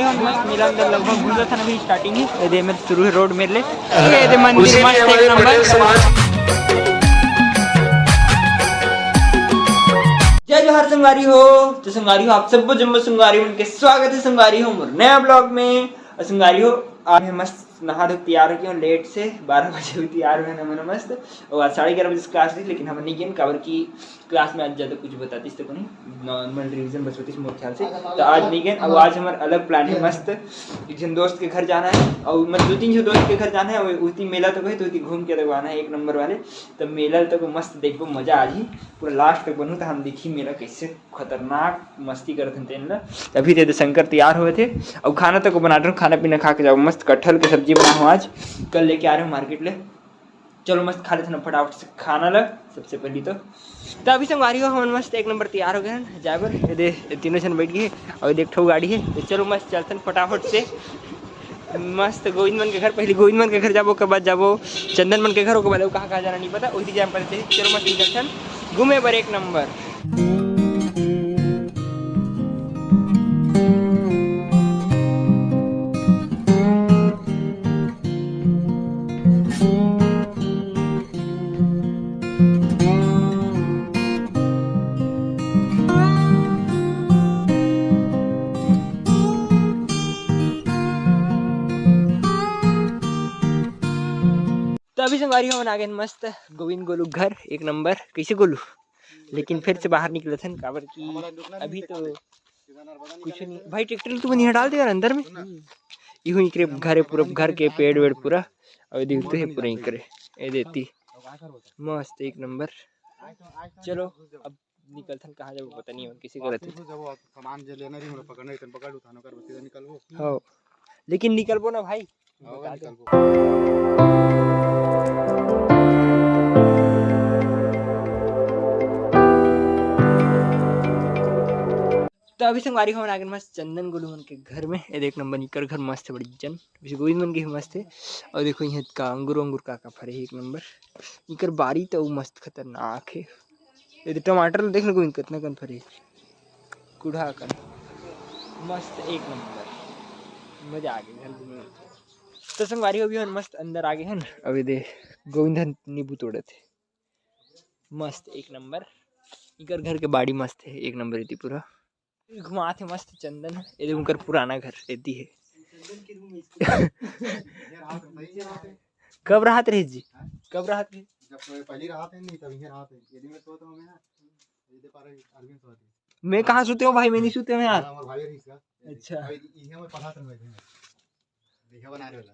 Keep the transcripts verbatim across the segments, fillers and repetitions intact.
मस्त मेला अंदर लगभग घुसत हन अभी starting ही। ये दे मेर शुरू हे road मेर ले। ये दे मंदिर मस्त एक नंबर। जय जोहार संगवारी हो। तो संगवारी हो, आप सबो जम्मो संगवारी मन के स्वागत हे संगवारी हो मोर नया vlog में। और संगवारी हो, आज मैं मस्त नहा धो के तैयार हो गया हूँ late से, बारह बजे भी तैयार हुए हमन मस्त। और आज साढ़े ग्यारह बजे से class थी, लेकिन हमन नहीं गेन, काबर कि class में आज ज्यादा कुछ बतातीस तो नहीं, normal revision बस होतीस मोर ख्याल से। तो आज नहीं गेन। अब आज हमर अलग plan हे मस्त, एक झन दोस्त के घर जाना हे और मतलब दो तीन झन दोस्त के घर जाना हे। और उती मेला तक हे, तो उती घूम के तक आना हे एक नंबर वाले। तो मेला तक मस्त देखबो, मजा आ जाही। पूरा last तक बनहू, तो हम देखी मेला कैसे खतरनाक मस्ती करत हन तेन ला। अभी ते शंकर तैयार होवत हे और खाना तक बना रहे, खाना पीना खा के जाबो। मस्त कटहल के सब्जी बना हूँ आज, कल लेके आ रहे हूँ market ले। चलो मस्त खा लेथन फटाफट से खाना ला सबसे पहली तो। तो अभी संगवारी हो, हमन मस्त एक नंबर तैयार हो गए हन जाए बर। ये दे, ये तीनों झन बैठ गए हे और ये दे एक ठो गाड़ी हे। तो चलो मस्त चलथन फटाफट से मस्त गोविंद मन के घर। पहली गोविंद मन के घर जाबो, ओकर बाद जाबो चंदन मन के घर, ओकर बाद अउ कहाँ कहाँ जाना नहीं पता, वही जाए पड़ते। चलो मस्त निकलथन घूमे बर एक नंबर। तो अभी संगवारी हमन आ गए मस्त गोविंद गोलू घर, एक नंबर। कैसे गोलू? लेकिन फिर से बाहर निकलत हन, काबर कि अभी तो कुछ नहीं भाई, ट्रैक्टर तुमन इहाँ डाल दे यार अंदर में। इहू इकरे घर हे, पूरा घर के पेड़ वेड़ पूरा, अउ दिखते हे पूरा इकरे। ए देती मस्त एक नंबर। चलो अब निकलथन, कहाँ जाबो पता नहीं, किसी करत हे। सामान जे लेना रही, हमरा पकड़ना रही, तन पकड़ उठानो कर, सीधा निकलबो। हाँ, लेकिन निकलबो ना भाई। हाँ, बता दे। निकलबो। तो अभी संगवारी हमन आ गए मस्त चंदन गोलू मन के घर में। ये देख नंबर इकर घर मस्त हे, बड़ी जन। वैसे गोविंद मन के भी मस्त हे। और देखो यहाँ का अंगूर अंगूर का का फरे हे, एक नंबर। इकर बारी तो मस्त खतरनाक हे। ये दे टमाटर ल देख न गोविंद, कितना कन फरे, कुढ़ा कन। मस्त एक नंबर, मजा आ गए घर घूमे में। तो संगवारी हो, अभी हमन मस्त अंदर आ गए हन। अभी दे गोविंद हन नींबू तोड़त हे, मस्त एक नंबर। इकर घर के बाड़ी मस्त हे, एक नंबर एती पूरा। घुमात हे मस्त चंदन, ये देख उनकर पुराना घर एती हे। कब रहत रहे जी? कब रहत रहे? जब पहली रहत हे नहीं, तब इहे रहत हे। ये दिन में सोत हूँ मैं, ये दे पारे अरविंद सोत हे। मैं कहाँ सोते हूँ भाई, मैं नहीं सोते हूँ यार। हाँ, हमारे भाई रहीस का। अच्छा। भाई, इहे में पढ़ात रहे थे। देखा बना रहे वाला।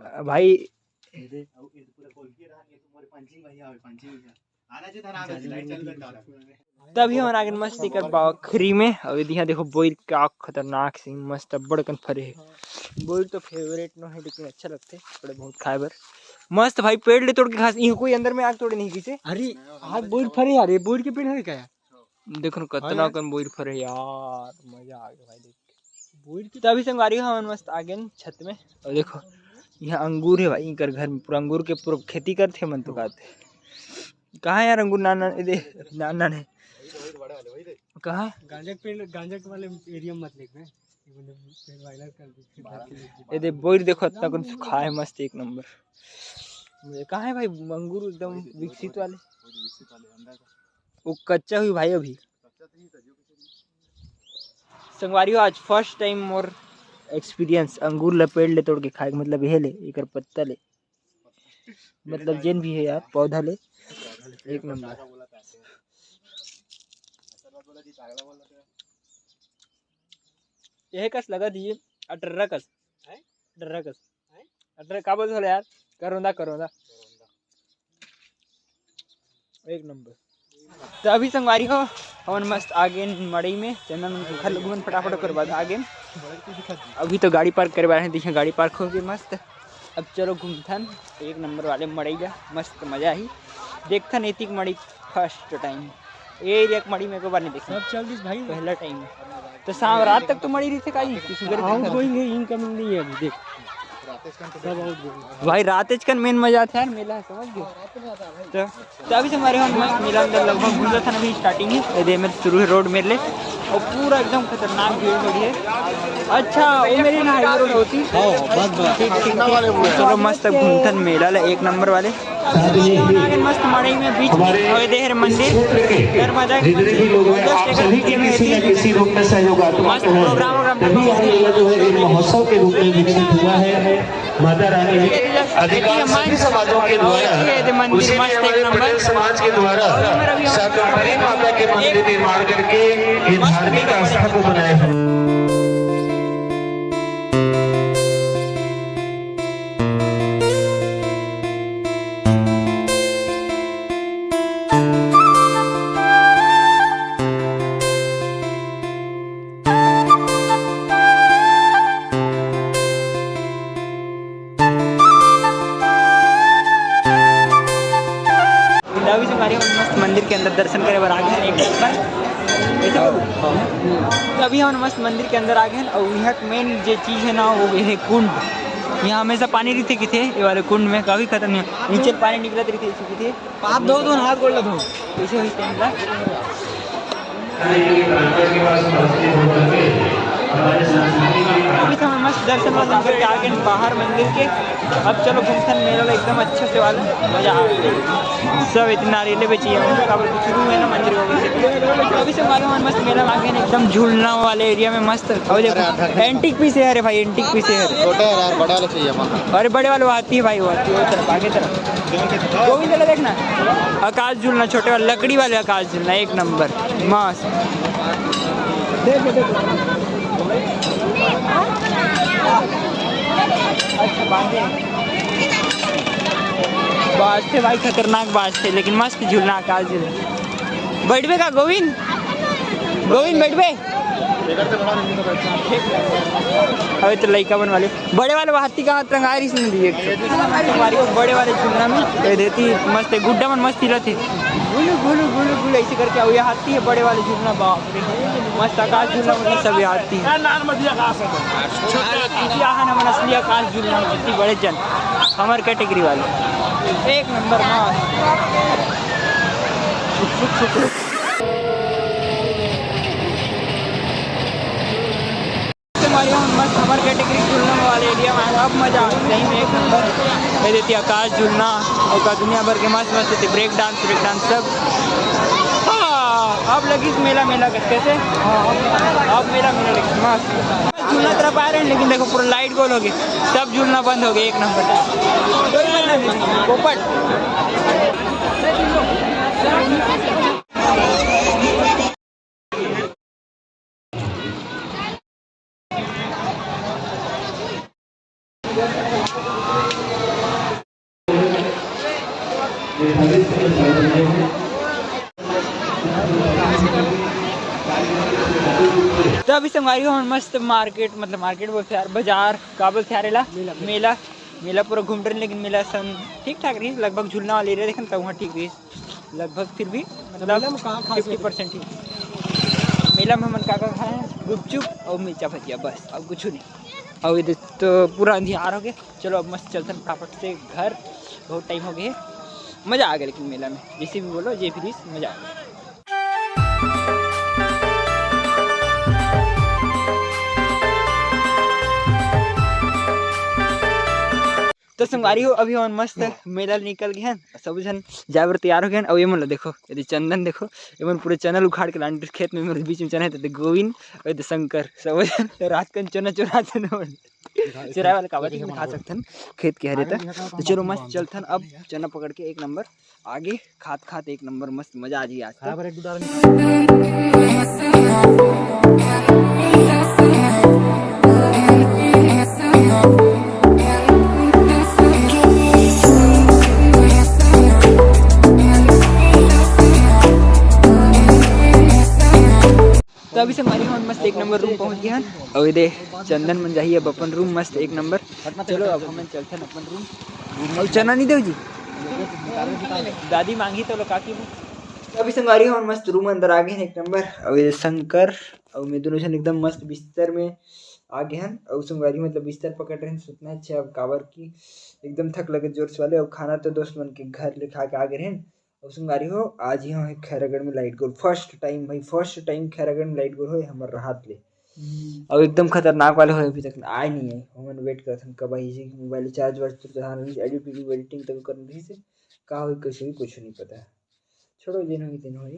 अ, भाई। ये दे, अब ये पूरा खोल के रहा, ये तो मोरे पंचिंग भैया आवे, पंचिंग भैया। आना चाहिए था ना, लाइट चल गया। तभी हमन आगे मस्त एकर बखरी में। अउ एदे इहाँ देखो बोइर, का खतरनाक से मस्त अब्बड़ कन फरे हे। बोइर तो favourite नो हे, लेकिन अच्छा लगथे बड़े बहुत खाए बर। मस्त भाई, पेड़ ले तोड़ के खास। इहाँ कोई अंदर में आके तोड़े नहीं किसे। अरे, आज बोइर फरे यार, ये बोइर के पेड़ हरे का यार? देखो न, कतना कन बोइर फरे यार, मजा आ गया भाई देख के। बोइर के तो अभी संगवारी हो, हमन मस्त आ गेन छत में। अउ देखो, इहाँ अंगूर हे भाई, इनकर घर में पूरा अंगूर के पूरा खेती करथे मन तो कहते। कहाँ यार अंगूर? नान नान, ए दे, नान नान हे। कहाँ? गांजा के पेड़, गांजा के वाले एरिया में मत लेके। ए दे बोइर देखो, अतना कन सुखाए हे, मस्त एक नंबर। कहाँ हे भाई अंगूर एकदम विकसित वाले? वो कच्चा हुई भाई अभी। संगवारी हो, आज first time मोर experience अंगूर ला पेड़ ले तोड़ के खाए के, मतलब ये ले, एकर पत्ता ले, मतलब जेन भी हे यार, पौधा ले, एक नंबर। यह कस लगा दिए, अटर्रा कस, अटर्रा कस, अटर्रा का बोलते हो यार, करोंदा, करोंदा। एक नंबर। तो अभी संगवारी हो, हमन मस्त आ गेन मड़ई में, चंदन मन के घर लगुन फटाफट, ओकर बाद आ गेन। अभी तो गाड़ी park करे बर हे, देखिए गाड़ी park हो गए मस्त। अब चलो घूमथन एक नंबर वाले मड़ई ला, मस्त मजा आही। देखथन एतिक मड़ई first time, ये एरिया के मड़ई में एको बार नहीं देखे। सब चल दिस भाई। पहला time। तो शाम रात तक तो मड़ई रहिथे का जी? किसी घर आओ, दिखा। Going है, incoming नहीं है अभी, देख। भाई, रात कन मेन मजा आथे यार, मेला हे, समझ गए? तो, तो अभी से हमारे यहाँ मस्त मेला अंदर लगभग घुसत हन अभी starting ही। ये दे मेरे शुरू हे road मेरे ले, और पूरा एकदम खतरनाक भीड़ हो रही है। अच्छा, वो मेरी ना highway road होती। हाँ, बस, बस। ठीक, ठीक, ठीक। चलो, मस्त घूमथन मेला ले, एक नंबर वाले। आगे मस्त मड़ई में बीच में, और ये देख रहे मंदिर, नर्मदा के मंदिर। जितने भी लोग हैं, आप सभी के किसी न किसी रूप में सहयोगात्मक मस्त program वोग्राम तभी यह मेला जो है एक महोत्सव के रूप में विकसित हुआ है। माता रानी अधिकांश सभी समाजों के द्वारा, उसी में हमारे पटेल समाज के द्वारा शाकंभरी माता के मंदिर निर्माण करके ये धार्मिक आस्था को बनाए हुए। अभी से हमारे मस्त मंदिर के अंदर दर्शन करे बर आ गए हैं एक बार। तो अभी हम मस्त मंदिर के अंदर आ गए हैं और यहाँ मेन जो चीज़ है ना, वो ये है कुंड। यहाँ हमेशा पानी रहिथे किथे, ये वाले कुंड में कभी खत्म नहीं हो, नीचे पानी निकलत रहिथे, ऐसे किथे। आप दो, दो हाथ गोड़ ला धो। कैसे हुई टाइम का? अभी तो हम मस्त दर्शन वर्शन करके आ गए बाहर मंदिर के। अब चलो घूमथन मेला ला एकदम अच्छे से वाला मजा आ गया। सब इतना रेले बेची है उनका, काबर कुछ शुरू है ना मंदिर हो गए। अभी से मालूम है मस्त मेला ला गए एकदम झूलना वाले एरिया में मस्त। और देखो, antique piece है। अरे भाई, antique piece है। छोटा है यार, बड़ा वाला चाहिए हमारा। अरे बड़े वाले वो आती है भाई, वो आती है वो तरफ, आगे तरफ। गोविंद ला देखना, आकाश झूलना, छोटे वाले लकड़ी वाले आकाश झूलना, एक नंबर, मस्त। बाजथे भाई, खतरनाक बाजथे, लेकिन मस्त झूलना, आकाश झूलना। बैठबे का गोविंद? गोविंद बैठबे? अबे तो लइका मन वाले, बड़े वाले हाथी का हाथ रंगा रही सुन दिए। हमारी को बड़े वाले झूलना में दे देती मस्त है, गुड्डा मन मस्त हिलत है। गुलू गुलू गुलू गुलू ऐसे करके आओ, ये हाथी है बड़े वाले झूलना, बाप रे, मस्त आकाश झूलना मतलब सब ये हाथी है। ये है ना मन असली आकाश झूलना, इतनी बड़े जन हमारे कैटेगरी वाले, एक नंबर मस्त। हमारे यहाँ मस्त हमारे कैटेगरी झूलने वाले एरिया में आए, अब मजा आ गया, सही में एक नंबर। ये देती आकाश झूलना और का दुनिया भर के मस्त मस्त होती, ब्रेक डांस, ब्रेक डांस सब। हाँ, अब लगी मेला, मेला करते से। अब मेला, मेला लगी मस्त। झूलना तरफ आ रहे हैं, लेकिन देखो पूरा लाइट गोल हो गई, सब झूलना बंद हो गया, एक नंबर। कोई मतलब नहीं, पोपट। तो अभी संगवारी हो, हमन मस्त मार्केट, मतलब मार्केट बोलथे यार, बाजार का बोलथे यार एला, मेला। मेला, मेला पूरा घूम डरेन, लेकिन मेला सन ठीक ठाक रही, लगभग झूलना वाला एरिया देखन त वहाँ ठीक रही। लगभग फिर भी मतलब मेला में कहाँ खास फिफ्टी परसेंट ही। मेला में हमन का का खाए हैं? गुपचुप और मिर्चा भजिया, बस, और कुछ नहीं। और इधर तो पूरा अंधियार हो गया। चलो अब मस्त चलथन फटाफट से घर, बहुत टाइम हो गया है। मज़ा आ गया लेकिन मेला में, जैसे भी बोलो, जे भी रहीस, मज़ा आ गया। तो संगवारी हो, अभी हमन मस्त मेला ले निकल गए हैं, सब झन जाए बर तैयार हो गए हैं। और ये मन ला देखो, यदि चंदन देखो, ये मन पूरे चना ल उखाड़ के लान खेत में, मेरे बीच में चना है, तो देख गोविंद और ये शंकर, सब झन रात कन चना चुराथन, चुराए वाला काबर चीज खा सकथन खेत के हरे। तो चलो मस्त चलथन अब चना पकड़ के एक नंबर आगे खात खात एक नंबर मस्त मजा आ जाई आज तो। तो अभी संगवारी हो, हमन मस्त एक नंबर रूम पहुंच गए हन। अउ एदे चंदन मन जाही अब अपन रूम मस्त एक नंबर। चलो अब हमन चलथन अपन रूम। अउ चना नहीं देव जी, दादी मांगी तो लो काकी। तो अभी संगवारी हो, हमन मस्त रूम अंदर आ गए हन एक नंबर। अउ ये शंकर अउ मैं दोनों झन एकदम मस्त बिस्तर में आ गे हन। अउ संगवारी हो, मतलब बिस्तर पकड़ रहे हैं, सुतना अच्छा, अब काबर कि एकदम थक लगे जोर से वाले। अउ खाना तो दोस्त मन के घर ले खा के आ गे रहे हैं। अउ संगवारी हो, आज ही हम खैरागढ़ में लाइट गोल, फर्स्ट टाइम भाई, फर्स्ट टाइम खैरागढ़ में लाइट गोल होए हमर राहत ले। अउ एकदम खतरनाक वाले होए, अभी तक आए नहीं है। हमन वेट करत हन कब आही, मोबाइल चार्ज वार्ज तो चढ़ा नहीं, एडिट एडिटिंग तब कर रही से, का होई कैसे होई कुछ नहीं पता। छोड़ो, जेन होई तेन होई।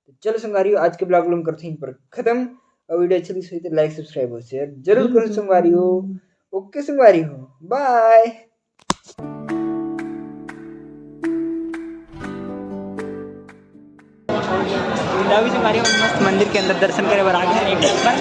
तो चलो संगवारी हो, आज के ब्लॉग लोग करते हैं पर खत्म। और वीडियो अच्छी लगी तो लाइक, सब्सक्राइब और शेयर जरूर करो संगवारी हो। ओके संगवारी हो, बाय। अभी संगवारी हो, मस्त मंदिर के अंदर दर्शन करे बर आ गए हैं एक बार।